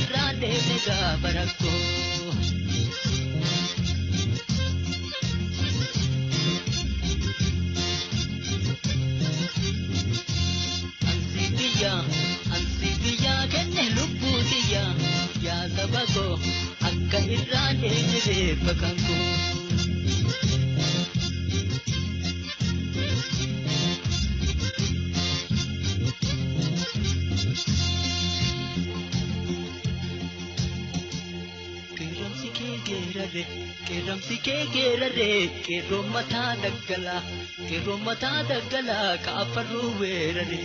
narraan deemne gaafa rakkoo. Ansi biyyaa kenne lubbuu tiyya yaa saba koo akka irraan deemne reeffa kan koo. Qeerramsi kee geerarre qeerramsi kee geerarre qeerroon mataa daggalaa qeerroon mataa daggalaa kaafarruu weerarre.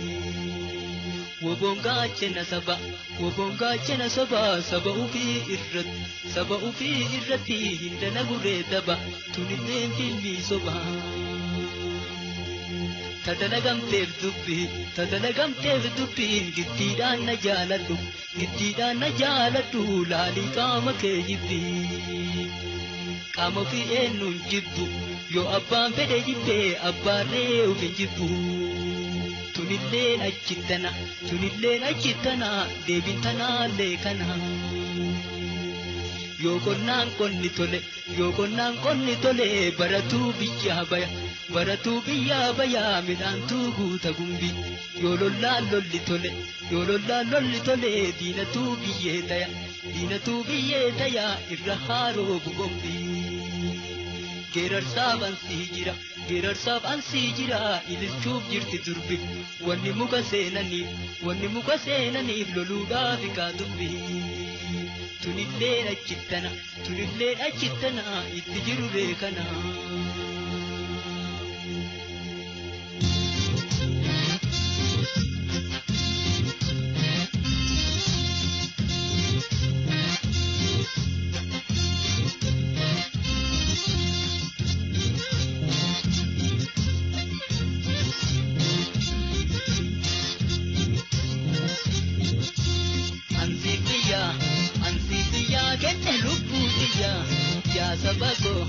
Woboon gaachana saba woboon gaachana saba saba ufii irratti saba ufii irratti hin dalaguree daba tunilleen filmii soba. Tadalagamteef dubbii tadalagamteef dubbiin giddiidhaan na jaaladhu giddiidhaan na jaaladhu laalii qaama kee jibbii. Qaama ofii eenyuun jibbu yoo abbaan fedhe jibbee abbaarree of hin jibbu. Tunilleen achittana tunilleen achittana deebiin tanaallee kana. Yoo qonnaan qonni tole yoo qonnaan qonni tole baratuu biyyaa baya baratuu biyyaa baya midhaantuu guuta gumbii. Yoo lollaan lolli tole yoo lollaan lolli tole diinatuu biyyee taya diinatuu biyyee taya irra haaroo bugombii. Geerarsaaf ansii jira geerarsaaf ansii jira ililchuuf jirti durbi wanni muka seenaniif wanni muka seenaniif loluudhaaf kaa dubbi. Tunilleen achittana tunilleen achittana itti jiru beekana. Ansi biyyaa ansi biyyaa kenne lubbuu tiyyaa yaa saba koo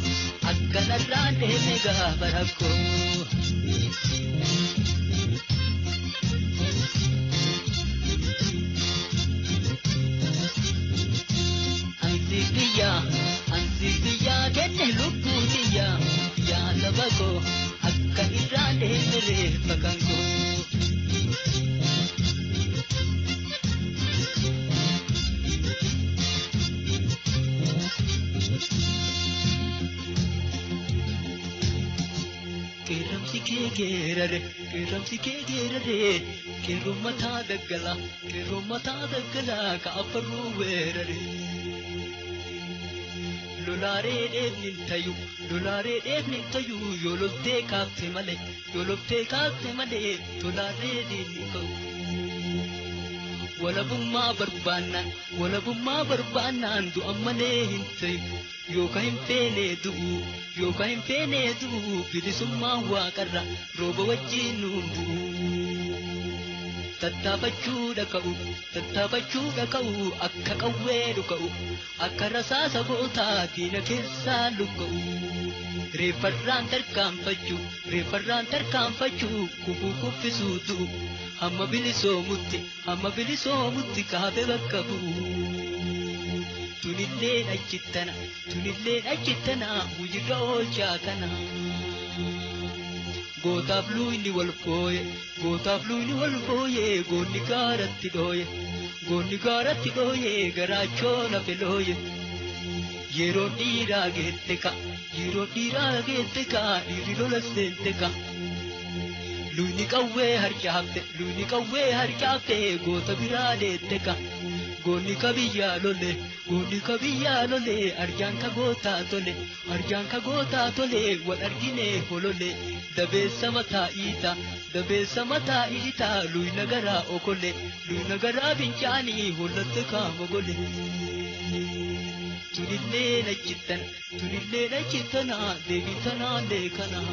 akka narraan deemne gaafa rakkoo. Ansi biyyaa ansi biyyaa kenne lubbuu tiyyaa yaa saba koo akka irraan deemne reeffa kan koo. Qeerramsi kee geerare qeerramsi kee geerare qeerroon mataa daggalaa qeerroon mataa daggalaa kaafarruu weerare. Lolaaree dheebni hin tayu lolaaree dheebni hin tayu yoo loltee kaafte malee yoo loltee kaafte malee tolaaree diinni hin ka'u. Walabummaa barbaannaan walabummaa barbaannaan du'an malee hin tayu yookaan hin feene du'u yookaan hin feene du'u bilisummaan waaqarra rooba wajjin nuun bu'u. Tattaafachuudha ka'u tattaafachuudha ka'u akka qawwee dhuka'u akka rasaasa gootaa diina keessaa lukka'u. Reeffarraan tarkaanfachuu reeffarraan tarkaanfachuu kufuu kuffisuu du'u hamma bilisoomutti hamma bilisoomutti kaafee bakka bu'u. Tunilleen achittana tunilleen achittana hojiirra oolchaa kana. Gootaaf luuyni wal fooye gootaaf luuyni wal fooye goonni gaaratti dhooye goonni gaaratti dhooye garaachoo lafe looye. Yeroon dhiiraa geette ka yeroon dhiiraa geette ka dhiirri lola seente ka. Luuyni qawwee harcaafte luuyni qawwee harcaafte goota biraa deette ka. Goonni ka biyyaa lole goonni ka biyyaa lole arjaan ka gootaa tole arjaan ka gootaa tole wal argine holole dabeessa mataa iita dabeessa mataa iita luyna garaa okole luyna garaa fincaanii hollatte kaama gole. Tunillee nachittan tunillee nachittana deebiin tanaallee kana.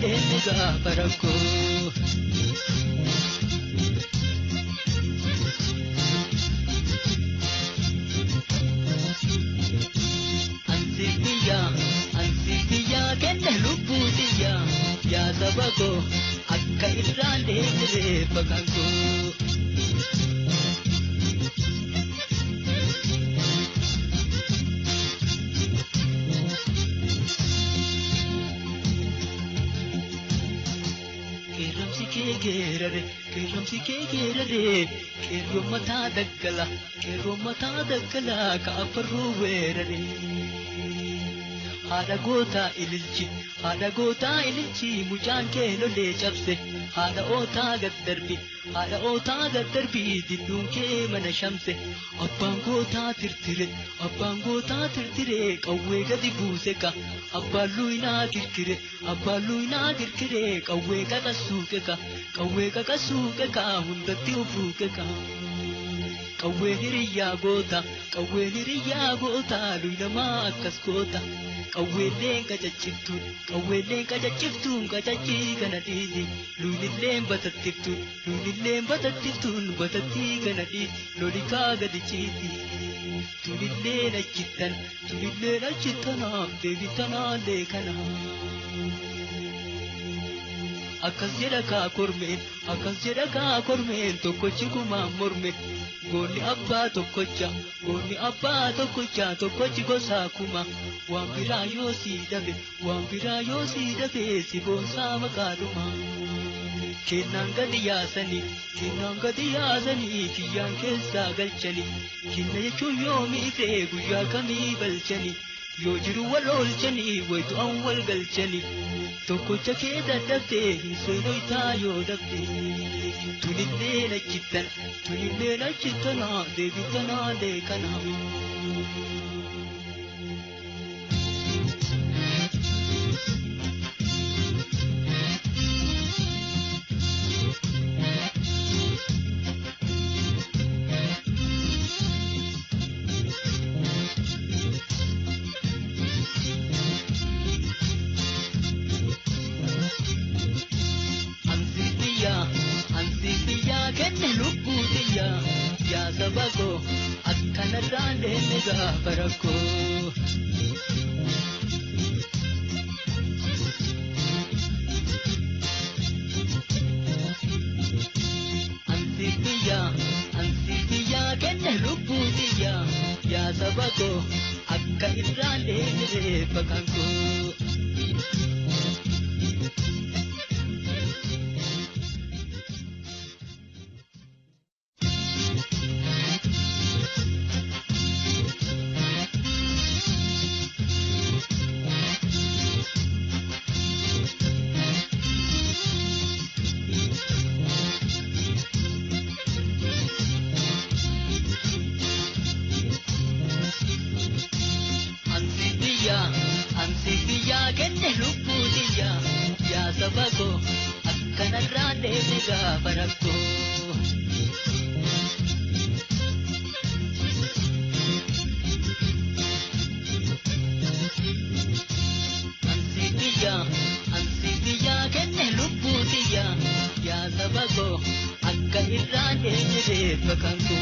deemne gaafa rakkoo. Ansi biyyaa kenne lubbuu xiyyaa yaa saba koo akka irraan deemne reeffa kan koo. Qeerramsi kee geerare qeerramsi kee geerare qeerroo mataa daggala qeerroo mataa daggala ka affarruu weerare. Haadha gootaa ililchi haadha gootaa ililchi mucaan kee lolee cabse haadha ootaa gad darbi haadha ootaa gad darbi didduun kee mana shamse abbaan gootaa tirtire abbaan gootaa tirtire qawwee gadi buuse ka abbaan luynaa kirkire abbaan luynaa kirkire qawwee qaqassuuqe ka qawwee qaqassuuqe ka hundatti ufuuqe ka. Qawween hiriyyaa goota qawween hiriyyaa goota luynamaa akkas goota. Qawweelleen qacacciftuun qawweelleen qacacciftuun qacaccii kana dhiisi luynilleen batattiftuun luynilleen batattiftuun batattii kana dhiisi lolikaa gadi ciisi. Tunilleen achittan tunilleen achittanaaf deebitanaallee kana. Akkas jedha kaa kormeen akkas jedha kaa kormeen tokkochi kumaan morme. Goonni abbaa tokkocha goonni abbaa tokkocha tokkochi gosaa kuma waan biraa yoo sii dhabe waan biraa yoo sii dhabe si boonsaa maqaadhuma. Kennaan gadi yaasanii kennaan gadi yaasanii kiyyaan keessaa galchanii kenna jechuun yoomii ta'e guyyaa kamii balchanii yoo jiru wal oolchanii wayitu an wal galchanii tokkocha kee dadhabdee hin seenoytaa yoo dhabde. Tunilleen achittan tunilleen achittana deebitanaalee kana. Ansi biyyaa kenne lubbuu xiyyaa yaa saba koo akkanarraan deemne gaafa rakkoo. Ansi biyyaa kenne lubbuu xiyyaa yaa saba koo akka irraan deemne reeffa kan koo. Ansi biyyaa kenne lubbuu xiyyaa yaa saba koo akkanarraan deemne gaafa rakkoo. Ansi biyyaa kenne lubbuu xiyyaa yaa saba koo akka irraan deemne reeffa kan koo.